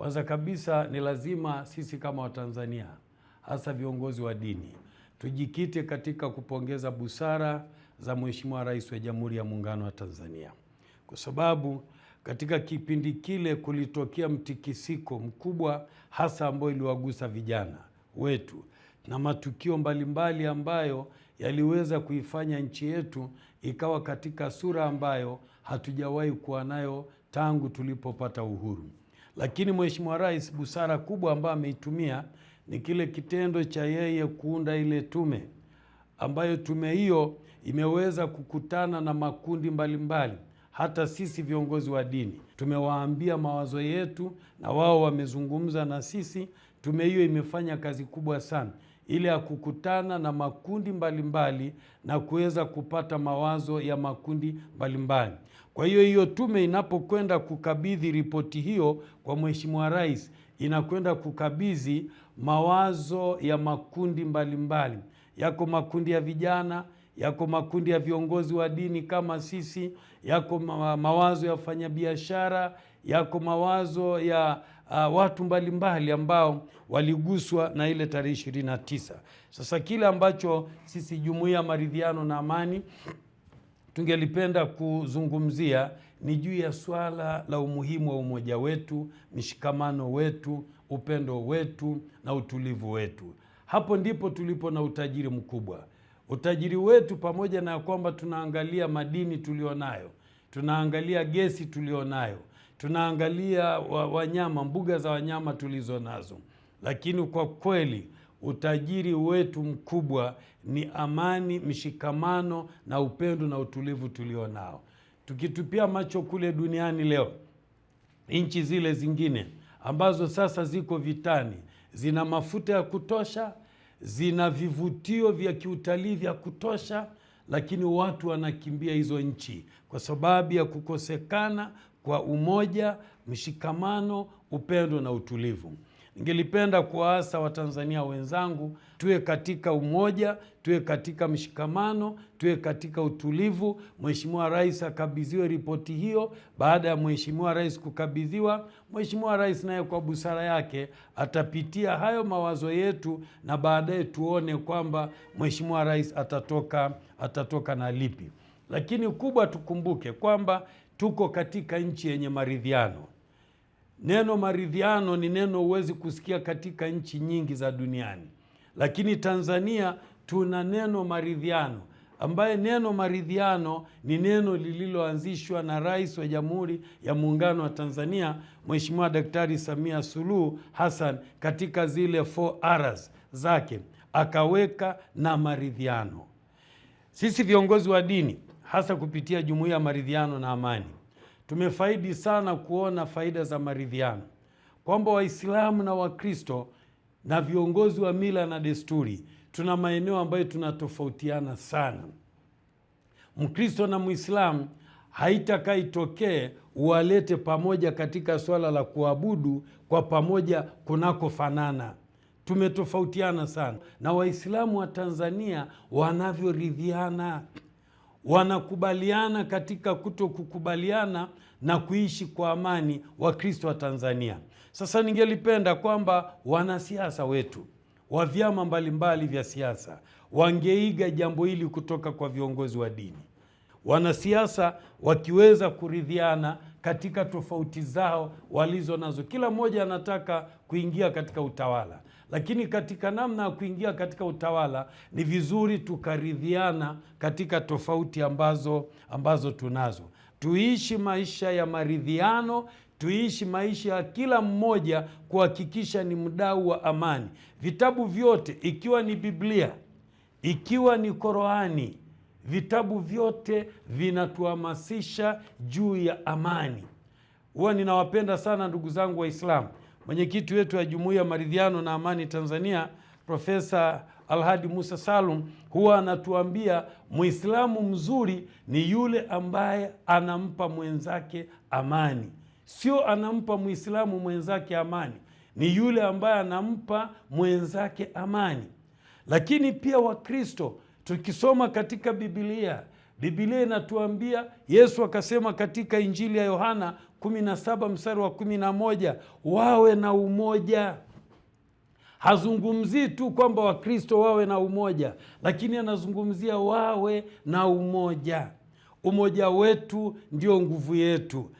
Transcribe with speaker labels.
Speaker 1: Kwanza kabisa ni lazima sisi kama Watanzania, hasa viongozi wa dini, tujikite katika kupongeza busara za Mheshimiwa Rais wa Jamhuri ya Muungano wa Tanzania, kwa sababu katika kipindi kile kulitokea mtikisiko mkubwa, hasa ambao iliwagusa vijana wetu na matukio mbalimbali ambayo yaliweza kuifanya nchi yetu ikawa katika sura ambayo hatujawahi kuwa nayo tangu tulipopata uhuru. Lakini Mheshimiwa Rais, busara kubwa ambayo ameitumia ni kile kitendo cha yeye kuunda ile tume ambayo tume hiyo imeweza kukutana na makundi mbalimbali mbali. Hata sisi viongozi wa dini tumewaambia mawazo yetu na wao wamezungumza na sisi. Tume hiyo imefanya kazi kubwa sana ile ya kukutana na makundi mbalimbali mbali, na kuweza kupata mawazo ya makundi mbalimbali. Kwa hiyo hiyo tume inapokwenda kukabidhi ripoti hiyo kwa Mheshimiwa Rais, inakwenda kukabidhi mawazo ya makundi mbalimbali mbali. Yako makundi ya vijana, yako makundi ya viongozi wa dini kama sisi, yako mawazo ya wafanyabiashara, yako mawazo ya watu mbalimbali ambao waliguswa na ile tarehe 29. Sasa kile ambacho sisi Jumuiya ya Maridhiano na Amani tungelipenda kuzungumzia ni juu ya swala la umuhimu wa umoja wetu, mshikamano wetu, upendo wetu na utulivu wetu. Hapo ndipo tulipo na utajiri mkubwa. Utajiri wetu, pamoja na kwamba tunaangalia madini tulionayo, tunaangalia gesi tulionayo, tunaangalia wanyama, mbuga za wanyama tulizo nazo, lakini kwa kweli utajiri wetu mkubwa ni amani, mshikamano na upendo na utulivu tulio nao. Tukitupia macho kule duniani leo, nchi zile zingine ambazo sasa ziko vitani zina mafuta ya kutosha, zina vivutio vya kiutalii vya kutosha, lakini watu wanakimbia hizo nchi kwa sababu ya kukosekana kwa umoja, mshikamano, upendo na utulivu. Ningelipenda kuwaasa Watanzania wenzangu, tuwe katika umoja, tuwe katika mshikamano, tuwe katika utulivu. Mheshimiwa Rais akabidhiwe ripoti hiyo. Baada ya Mheshimiwa Rais kukabidhiwa, Mheshimiwa Rais naye kwa busara yake atapitia hayo mawazo yetu, na baadaye tuone kwamba Mheshimiwa Rais atatoka na lipi. Lakini kubwa tukumbuke kwamba tuko katika nchi yenye maridhiano. Neno maridhiano ni neno huwezi kusikia katika nchi nyingi za duniani, lakini Tanzania tuna neno maridhiano, ambaye neno maridhiano ni neno lililoanzishwa na Rais wa Jamhuri ya Muungano wa Tanzania Mheshimiwa Daktari Samia Suluhu Hassan katika zile 4 Rs zake akaweka na maridhiano. Sisi viongozi wa dini hasa kupitia Jumuiya ya Maridhiano na Amani tumefaidi sana kuona faida za maridhiano, kwamba Waislamu na Wakristo na viongozi wa mila na desturi tuna maeneo ambayo tunatofautiana sana. Mkristo na Mwislamu haitakaa itokee uwalete pamoja katika swala la kuabudu kwa pamoja kunakofanana. Tumetofautiana sana, na Waislamu wa Tanzania wanavyoridhiana, wanakubaliana katika kutokukubaliana na kuishi kwa amani Wakristo wa Tanzania. Sasa ningelipenda kwamba wanasiasa wetu wa vyama mbalimbali vya siasa wangeiga jambo hili kutoka kwa viongozi wa dini. Wanasiasa wakiweza kuridhiana katika tofauti zao walizo nazo, kila mmoja anataka kuingia katika utawala, lakini katika namna ya kuingia katika utawala ni vizuri tukaridhiana katika tofauti ambazo tunazo. Tuishi maisha ya maridhiano, tuishi maisha ya kila mmoja kuhakikisha ni mdau wa amani. Vitabu vyote, ikiwa ni Biblia, ikiwa ni Qurani, vitabu vyote vinatuhamasisha juu ya amani. Huwa ninawapenda sana ndugu zangu Waislamu. Mwenyekiti wetu wa Jumuiya ya Maridhiano na Amani Tanzania, Profesa Alhadi Musa Salum, huwa anatuambia Muislamu mzuri ni yule ambaye anampa mwenzake amani. Sio anampa Muislamu mwenzake amani, ni yule ambaye anampa mwenzake amani. Lakini pia Wakristo tukisoma katika Biblia, Biblia inatuambia, Yesu akasema katika Injili ya Yohana 17 mstari wa 11, wawe na umoja. Hazungumzii tu kwamba Wakristo wawe na umoja, lakini anazungumzia wawe na umoja. Umoja wetu ndio nguvu yetu.